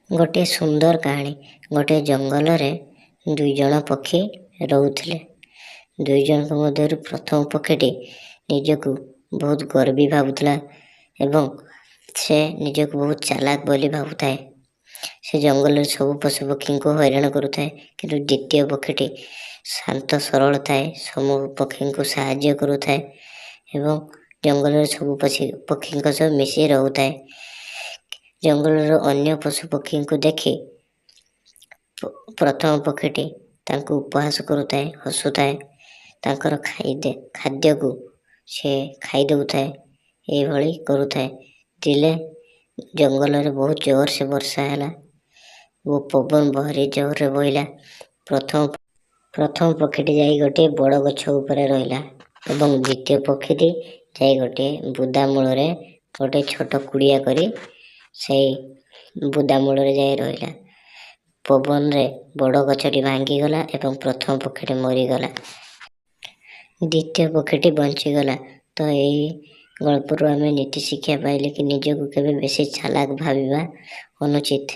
ଗୋଟିଏ ସୁନ୍ଦର କାହାଣୀ। ଗୋଟିଏ ଜଙ୍ଗଲରେ ଦୁଇଜଣ ପକ୍ଷୀ ରହୁଥିଲେ। ଦୁଇ ଜଣଙ୍କ ମଧ୍ୟରୁ ପ୍ରଥମ ପକ୍ଷୀଟି ନିଜକୁ ବହୁତ ଗର୍ବୀ ଭାବୁଥିଲା ଏବଂ ସେ ନିଜକୁ ବହୁତ ଚାଲାକ ବୋଲି ଭାବୁଥାଏ। ସେ ଜଙ୍ଗଲରେ ସବୁ ପଶୁପକ୍ଷୀଙ୍କୁ ହଇରାଣ କରୁଥାଏ। କିନ୍ତୁ ଦ୍ୱିତୀୟ ପକ୍ଷୀଟି ଶାନ୍ତ ସରଳ ଥାଏ, ସବୁ ପକ୍ଷୀଙ୍କୁ ସାହାଯ୍ୟ କରୁଥାଏ ଏବଂ ଜଙ୍ଗଲରେ ସବୁ ପକ୍ଷୀଙ୍କ ସହ ମିଶି ରହୁଥାଏ। ଜଙ୍ଗଲର ଅନ୍ୟ ପଶୁପକ୍ଷୀଙ୍କୁ ଦେଖି ପ୍ରଥମ ପକ୍ଷୀଟି ତାଙ୍କୁ ଉପହାସ କରୁଥାଏ, ହସୁଥାଏ, ତାଙ୍କର ଖାଦ୍ୟକୁ ସେ ଖାଇଦେଉଥାଏ, ଏଇଭଳି କରୁଥାଏ। ଦିନେ ଜଙ୍ଗଲରେ ବହୁତ ଜୋରସେ ବର୍ଷା ହେଲା ଓ ପବନ ଭାରି ଜୋରରେ ବହିଲା। ପ୍ରଥମ ପକ୍ଷୀଟି ଯାଇ ଗୋଟିଏ ବଡ଼ ଗଛ ଉପରେ ରହିଲା ଏବଂ ଦ୍ୱିତୀୟ ପକ୍ଷୀଟି ଯାଇ ଗୋଟିଏ ବୁଦା ମୂଳରେ ଗୋଟେ ଛୋଟ କୁଡ଼ିଆ କରି ସେଇ ବୁଦା ମୂଳରେ ଯାଇ ରହିଲା। ପବନରେ ବଡ଼ ଗଛଟି ଭାଙ୍ଗିଗଲା ଏବଂ ପ୍ରଥମ ପକ୍ଷୀଟି ମରିଗଲା, ଦ୍ୱିତୀୟ ପକ୍ଷୀଟି ବଞ୍ଚିଗଲା। ତ ଏଇ ଗଳ୍ପରୁ ଆମେ ନୀତି ଶିକ୍ଷା ପାଇଲେ କି ନିଜକୁ କେବେ ବେଶୀ ଚାଲାକ ଭାବିବା ଅନୁଚିତ।